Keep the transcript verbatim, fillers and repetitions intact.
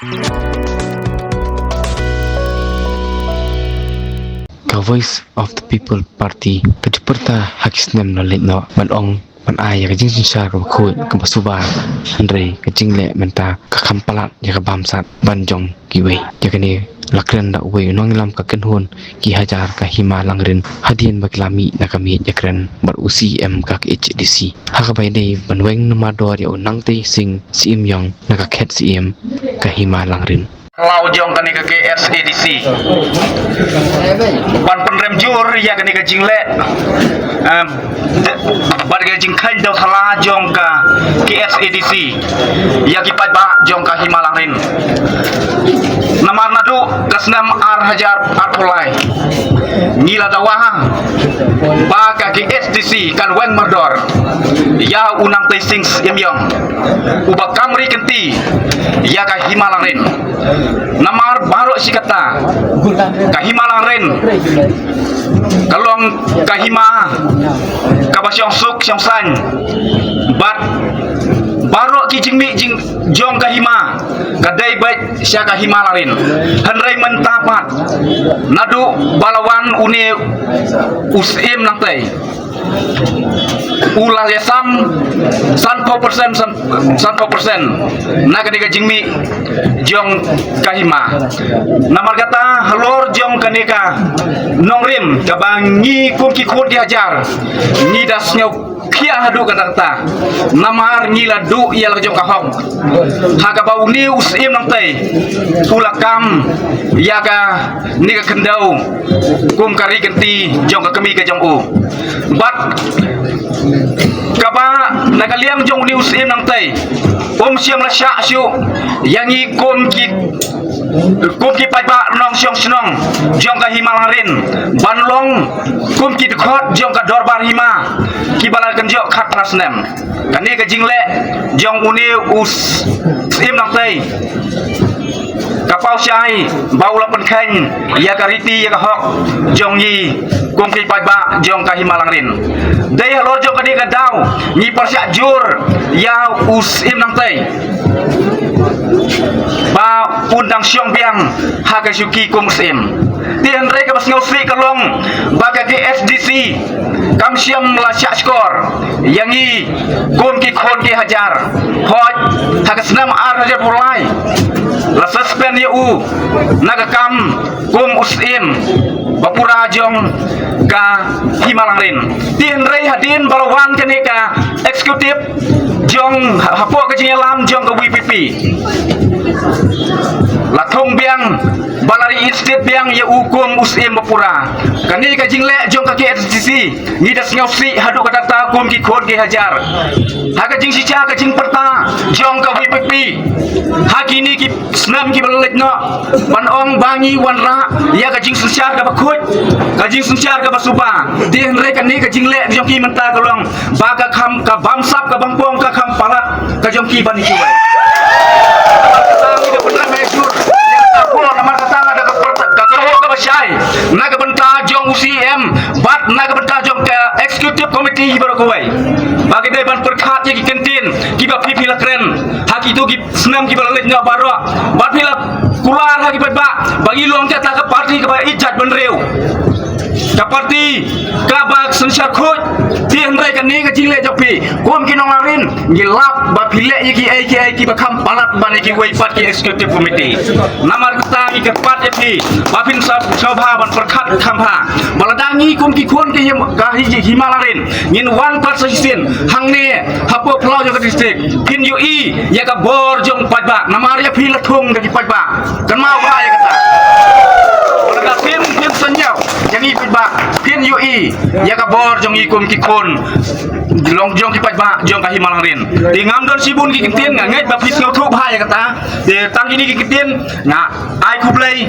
Ka Voice of the People Party ka ju pyrta ha ki snem la leit noh ban ong ban ai ïa ka jingsynshar kaba khuid kaba suba, hynrei ka jingleh mynta ka kham palat ïa ka bamsap ban jong kiwei. Ïa kane la kren da uwei u nongïalam ka kynhun ki hajar ka Hima Langrin hadien ba ki la mih na ka miej ïakren bad u C E M ka K H A D C ha kaba ïadei ban weng na mardor ïa u Nangtei Singh Syiemliong na ka khet C E M ka Hima Langrin. Khlaw jong kane ka K H A D C ban pynrem jur ïa kane ka jingleh, em, bad ka jingkheiñ dewthala jong ka K H A D C ïa ki paidbah jong ka Hima Langrin. Namar naduh ka snem ar hajar arphew lai ngi la dawa ba ka K H A D C kan weng mardor ïa u Nangtei Singh Syiemliong uba kam ri kynti ïa ka Hima Langrin. Namar baroh shi katta ka Hima Langrin ka long ka hima kaba shong suk shong saiñ bad baroh ki jingmih jing jong ka hima ka dei beit sha ka Hima Langrin. Hynrei mynta pat naduh ba la wan une u Syiem Nangtei u la ïasam sanphew persen, san-, sanphew persen na kane ka jingmih jong ka hima. Namar kata halor jong kane ka nongrim kaba ngi kum ki khun ki hajar ngi da sngewkhia haduh katta katta. Namar ngi la duh ïa la jong ka hok ha kaba une u Syiem Nangtei u la kam ïa kane ka khyndew kum ka ri kynti jong ka kmie ka jong u. Bad kaba na ka liang jong une u Syiem Nangtei um shym la shah shuh ïa ngi kum ki, kum ki paidbah nongshong shnong jong ka Hima Langrin ban long kum ki dkhot jong ka dorbar hima kiba la kynjoh khatphra snem. Kane ka jingleh jong une u Syiem Nangtei ka paw shai ba u la pynkheiñ ïa ka riti ïa ka hok jong ngi kum ki paidbah jong ka Hima Langrin. Dei halor jong kane ka daw ngi pyrshah jur ïa u Syiem Nangtei ba un dang shong biang ha ka shuki kum u Syiem. Te hynrei kaba sngewsih ka long ba ka K H A D C kam shym la shah shkor ïa ngi kum ki khun ki hajar. Hooid ha ka snem ar hajar arphew lai la suspend ïa u na ka kam kum u Syiem ba pura jong ka Hima Langrin. Te hynrei hadien ba la wan kane ka executive jong ha-, hapoh ka jingïalam jong ka V P P la thung biang ba la reinstate biang ïa u kum u Syiem ba pura. Kane ka jingleh jong ka K H A D C ngi da sngewsih haduh katta katta kum ki khun ki hajar. Ha ka jingshisha ka jingpyrta jong ka V P P ha kine ki snem kiba la leit noh ban ong ba ngi wanrah ïa ka jingsynshar kaba khuid, ka jingsynshar kaba suba. Te hynrei kane ka jingleh jong ki mynta ka long ba ka kham, ka bamsap ka bamphong ka kham palat ka jong ki ban ïa kiwei. Namar kata ngi da pynrem jur ïa kata ka por, namar kata nga da ka por, ka kyrwoh kaba shai na ka bynta jong u C E M bad na ka bynta jong ka executive committee baroh kawei ba ki dei ban pyrkhat ïa ki kyntien kiba phi phi la kren ha kito ki snem kiba la leit noh baroh. Bad phi la kular ha ki paidbah ba ngi long kata ka party kaba ïeit jaitbynriew, ka party kaba synshar khuid. Te hynrei kane ka jingleh jong phi kum ki nong Langrin ngi lap ba phi leh ïa kiei kiei kiba kham palat ban ïa kiwei pat ki executive committee. Namar kata ngi kyrpad ïa phi ba phin sa-, sngewbha ban pyrkhat kham bha ba lada ngi kum ki khun ki Him-, ka Hi-, Hima Langrin ngin wan pat sa shisien hangne hapoh phyllaw jong ka district, phin ïohi ïa ka bor jong paidbah. Namar ïa phi la thung da ki paidbah. Kynmaw bha ïa kata. Lada phin, phin sa ñiew ïa ngi paidbah, phin ïohi ïa ka bor jong ngi kum ki khun long jong ki paidbah jong ka Hima Langrin. Te ngam don shibun ki kyntien, nga ngeit ba phi sngewthuh bha ïa kata. Te tang kine ki kyntien nga ai khublei.